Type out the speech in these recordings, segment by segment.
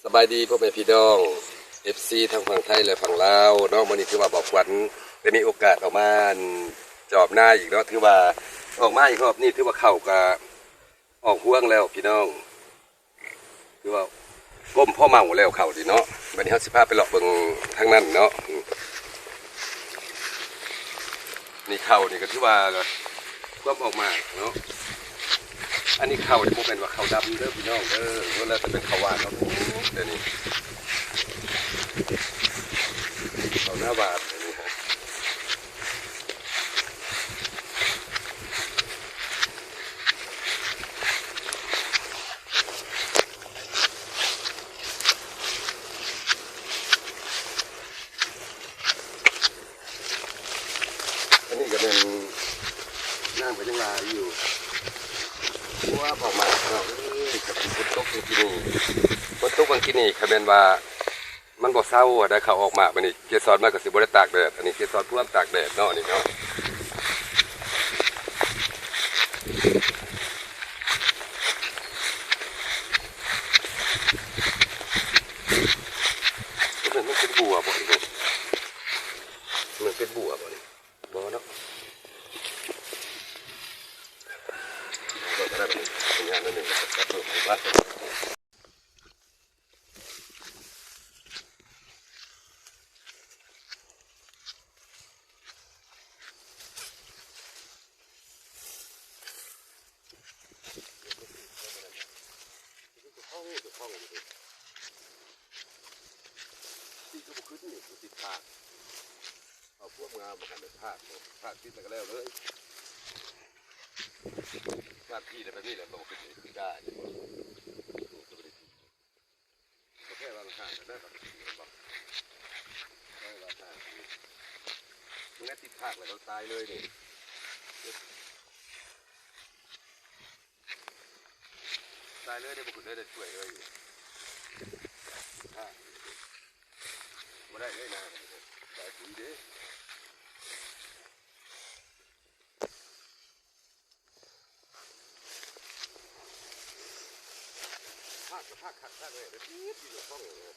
ສະບາຍດີພໍ່ແມ່ພີ່ນ້ອງ ເອັຟຊີ ທັງຝັ່ງໄທ ແລະ ຝັ່ງລາວເນາະ. ມື້ນີ້ຖືວ່າບ່າວຂວັນໄດ້ມີໂອກາດອອກມາ ອັນ ຈອບນາອີກເນາະ. ຖືວ່າອອກມາອີກຮອບນີ້ ຖືວ່າເຂົ້າກະອອກຮວງແລ້ວພີ່ນ້ອງ. ຄືວ່າກົ້ມພໍເໝົາແລ້ວເຂົ້ານີ້ເນາະ. ບັດນີ້ເຮົາຊິພາໄປເລາະເບິ່ງທາງນັ້ນເນາະ. ນີ້ເຂົ້ານີ້ກໍຖືວ່າຄວາມອອກມາເນາະ. ອັນນີ້ເຂົ້ານີ້ບໍ່ແມ່ນວ່າເຂົ້າດຳເດີພີ່ນ້ອງເດີ, ລ້ວນແລ້ວແຕ່ເປັນເຂົ້າຫວານເນາະ. ແຕ່ນີ້ເຂົ້າໜ້າຫວານອັນນີ້ຮະ. ອັນນີ້ກໍແມ່ນ ນ້ຳກໍຍັງຫຼາຍຢູ່. ໂອ້ຍ ອອກມາເນາະ. ເອີຍ ກໍເປັນຝົນຕົກຫວ່າງກີ້ນີ້, ຝົນຕົກຫວ່າງກີ້ນີ້ ຄັນແມ່ນວ່າ ມັນບໍ່ເຊົາ ໄດ້ເຂົ້າອອກມາ. ບັດນີ້ເກສອນມັນກໍຊິບໍ່ໄດ້ຕາກແດດ. ອັນນີ້ເກສອນພວມຕາກແດດເນາະ ອັນນີ້ເນາະ. ມັນເປັນບົວບໍ່ນີ້? ມັນເປັນບົວບໍ່ນີ້? ບໍ່ເນາະ. ເອົາໄວ້ກໍໄດ້ບັດນີ້ ເປັນຫຍັງນັ້ນເອງ ກັບເພິ່ນໄປວ່າ. ເອົາພວກງາມມາຫັ້ນ ພາດ ພາດຕິດແລ້ວກໍແລ້ວເລີຍ. ພາດທີ່ແລ້ວແບບນີ້ແຫຼະ ບໍ່ຂຶ້ນໄດ້ ຄືໄດ້. ບໍ່ແຄ່ວ່າຫ່າງກັນເດີ ບໍ່ແຄ່ວ່າຫ່າງກັນ. ມື້ນັ້ນຕິດພາກແລ້ວກໍຕາຍເລີຍນີ້ ຕາຍເລີຍເດ້. ບໍ່ຂຶ້ນໄດ້ ໄດ້ຊ່ວຍເລີຍ ບໍ່ໄດ້ເລີຍນາ ຕາຍປຸຍເດ້. ພາກກໍພາກຄັກໆ ເລີຍ ໄດ້ຕິດຢູ່ຂ້ອງເລີຍ.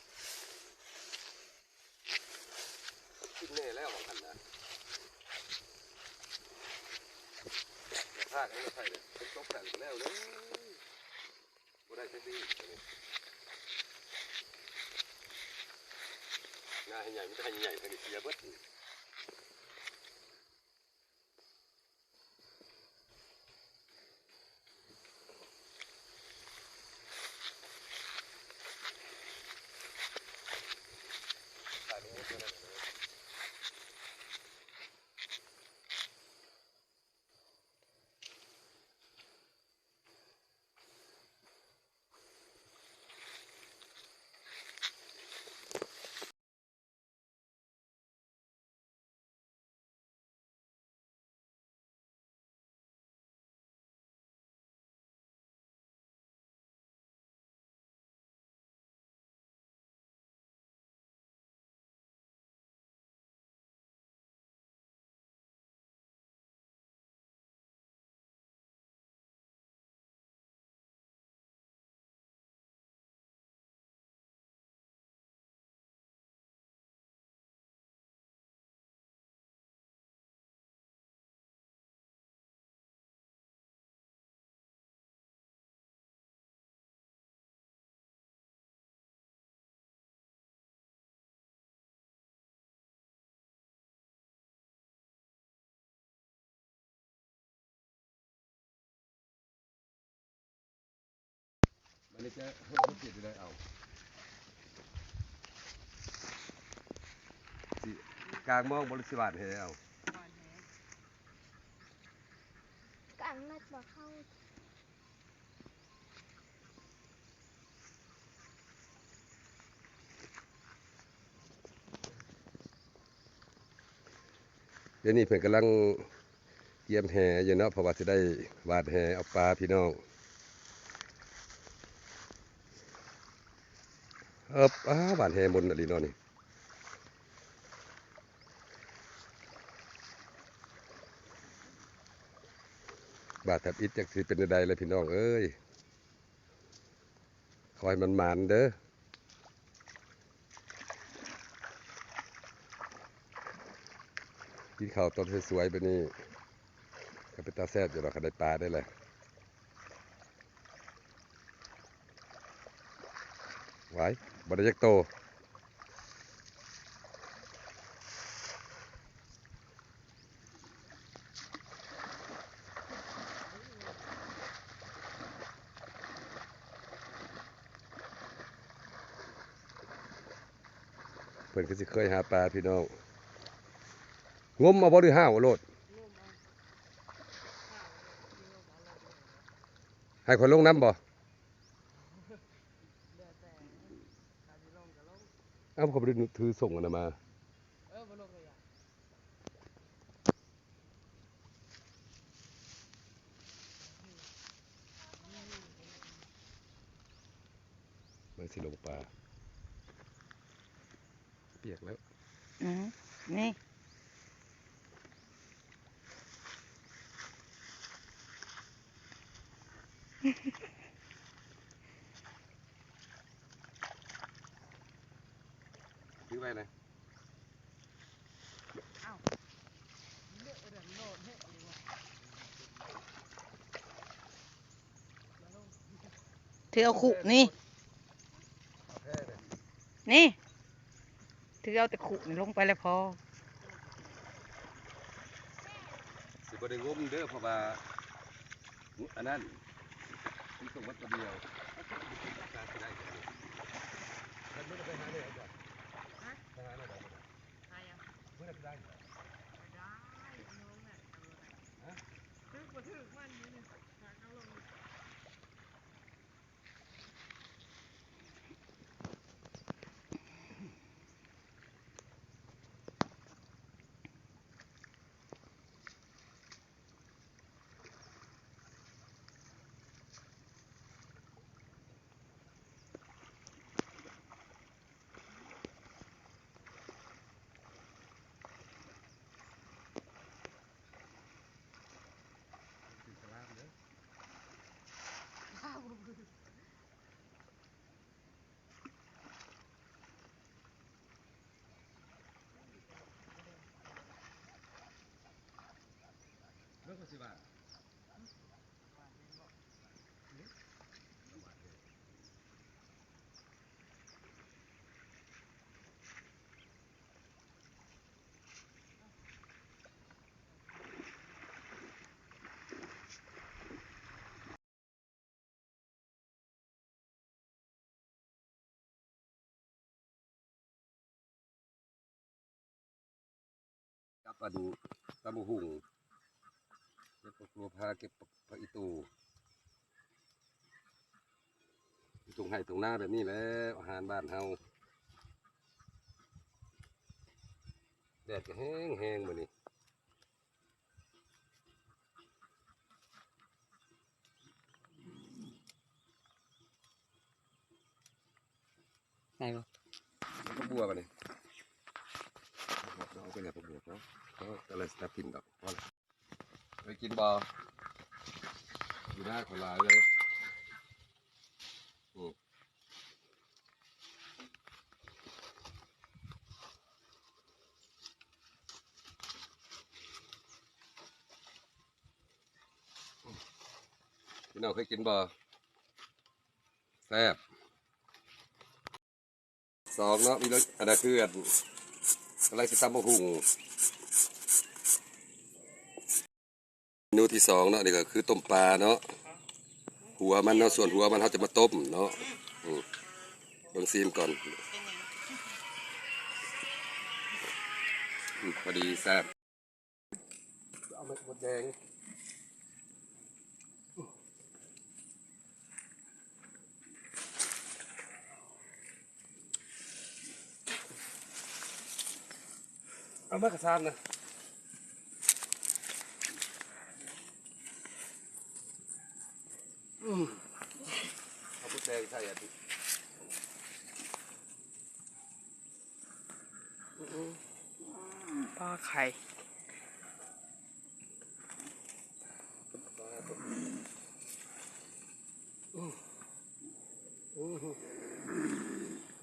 ຂຶ້ນແນ່ແລ້ວວ່າຊັ້ນນະ. ພາກນີ້ໃສ່ເລີຍ ຕົກແຕ່ງແລ້ວເລີຍ ບໍ່ໄດ້ຈັກດີ. ນາໃຫ້ໃຫຍ່ ມີແຕ່ໃຫ້ໃຫຍ່ ເພິ່ນເສຍເບິດ. ບາດນີ້ຈະເຮັດຈັ່ງໃດເອົາ ຊິກາງມອງບໍ່ ຫຼືຊິຫວ່ານແຫເອົາ? ກາງນັດບໍ່ເຂົ້າ. ດຽວນີ້ເພິ່ນກຳລັງກຽມແຫຢູ່ເນາະ ເພາະວ່າຊິໄດ້ຫວ່ານແຫເອົາປາພີ່ນ້ອງ. ເອີບ ອ້າ ຫວ່ານແຫມົນອີ່ຫຼີເນາະນີ້. ບາດທຳອິດຈັກຊິເປັນແນວໃດລະພີ່ນ້ອງເອີຍ. ຂໍໃຫ້ມັນໝານເດີ. ກິນເຂົ້າຕອນສວຍໆ ແບບນີ້ກໍເປັນຕາແຊບຢູ່ດອກ ຄັນໄດ້ປາໄດ້ແຫຼະ. ຫວາຍ ບໍ່ໄດ້ຈັກໂຕ. ເພິ່ນຄືຊິເຄີຍຫາປາພີ່ນ້ອງ. ງົມເອົາບໍ່ ຫຼືຫ້າວເອົາໂລດ? ໃຫ້ຂ້ອຍລົງນຳບໍ່? ເອົ້າ ຂ້ອຍບໍ່ໄດ້ຖືສົ່ງອັນນັ້ນມາ. ມັນຊິລົງປາ ປຽກແລ້ວ. ອືມ ນີ້ ຖືໄວ້ນະ. ຖືເອົາຄຸນີ້ ນີ້ ຖືເອົາແຕ່ຄຸນີ້ລົງໄປແລ້ວພໍ. ຊິບໍ່ໄດ້ງົມເດີ ເພາະວ່າອັນນັ້ນ ມັນຕ້ອງວັດດຽວ ມັນຊິໄດ້ ມັນໄປຫາແນວໃດ ໄປຫາແນວໃດ ຫາຫຍັງ? ມື້ນັ້ນຄືໄດ້ຢູ່ ໄດ້ ນ້ອງນະ ຮະ? ຖືກບໍ່ຖືກມັນຢູ່ນີ້ ຫາເຂົາລົງ. ກັບອັນຕຳບັກຫຸ່ງ ເກັບຜັກບົວພາ ເກັບຜັກອີ່ຕູ່ ທົ່ງໄຮ່ທົ່ງນາແບບນີ້ແຫຼະ ອາຫານບ້ານເຮົາ. ແດດກໍແຮງໆ ມື້ນີ້. ໄດ້ບໍ່? ຜັກບົວບັດນີ້ ເອົາໄປແລ້ວຜັກບົວ ເອົາ ເອົາ ກະເລີຍຊິຕັດຖິ້ມດອກ ພໍແລ້ວ. ເຄີຍກິນບໍ່? ຢູ່ໜ້າເຂົາຫຼາຍເລີຍ. ອືມ. ພີ່ນ້ອງເຄີຍກິນບໍ່? ແຊບ. ສອງເນາະ ມີລົດ ອັນນັ້ນຄືອັນ ກຳລັງຊິຕຳບັກຫຸ່ງ. ເມນູທີສອງເນາະ ນີ້ກໍຄືຕົ້ມປາເນາະ ຫົວມັນເນາະ ສ່ວນຫົວມັນເຮົາຈະມາຕົ້ມເນາະ. ອືມ ເບິ່ງຊີມກ່ອນ. ອືມ ພໍດີແຊບ. ເອົາມາໝົດແດງ ເອົາມາກະຊາມນະ. ອືມ ເອົາໝົດແດງໃສ່ອັນ ປາໄຂ່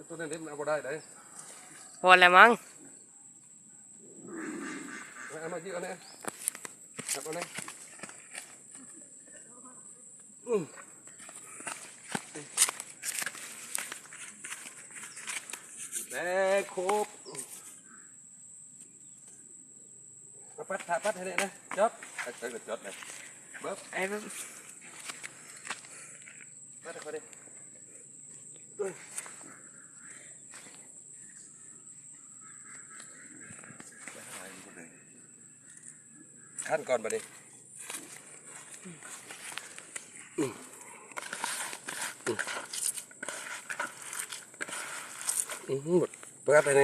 ໂຕນັ້ນເດ້ ມັນເອົາບໍ່ໄດ້ເດ້. ພໍແລ້ວມັງ. ເອົາມາຢືດເອົາແດ່ ຈັບເອົາແດ່ ອືມ ແຕ່ຄົບ ມາປັດ ຖ້າປັດໃຫ້ແດ່ນະ ຈອບ ເອີ ເອີ ຈອດເລີຍ ເບິ່ບ ໄອ້ເບິ່ບ ປັດໃຫ້ຂ້ອຍແດ່ ເອີ ຂັ້ນກ່ອນບັດນີ້ ອືມ ເປີດໃຫ້ແດ່ ໃນ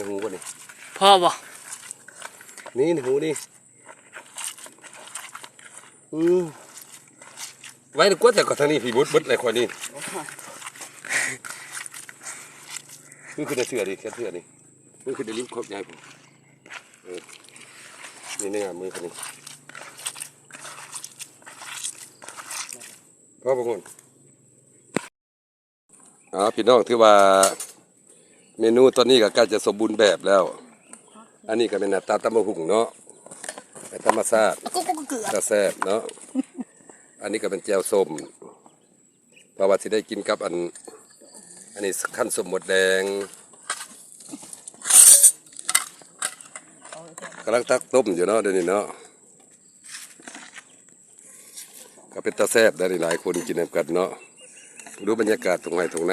ຫູບໍ່ນີ້ ພໍບໍ່? ນີ້ ໃນຫູນີ້ ອືມ ໄວ້ກວດໃສ່ກ່ອນ ທາງນີ້ພີ້ ເບິດ ເບິດແລ້ວຂ້ອຍນີ້ ຄືຂຶ້ນເສື້ອນີ້ ແຂນເສື້ອນີ້ ຄືຂຶ້ນລິມຂອບໃຫຍ່ພຸ້ນ ເອີ ນີ້ເນື້ອມືຄັນນີ້ ພໍບໍ່ງຸ່ນ? ອ້າວ ພີ່ນ້ອງ ຖືວ່າເມນູຕອນນີ້ກໍໃກ້ຈະສົມບູນແບບແລ້ວ. ອັນນີ້ກໍແມ່ນໜ້າຕາຕຳບັກຫຸ່ງເນາະ ແບບທຳມະຊາດ ເກືອ ຕາແຊບເນາະ. ອັນນີ້ກໍເປັນແຈ່ວສົ້ມ ເພາະວ່າຊິໄດ້ກິນກັບອັນ ອັນນີ້ ຄັ້ນສົ້ມມົດແດງ ກຳລັງຕັກຕົ້ມຢູ່ເນາະ ດຽວນີ້ເນາະ. ກໍເປັນຕາແຊບໄດ໋ ຫຼາຍຄົນກິນນຳກັນເນາະ. ເບິ່ງດູບັນຍາກາດທົ່ງໄຮ່ທົ່ງນາ.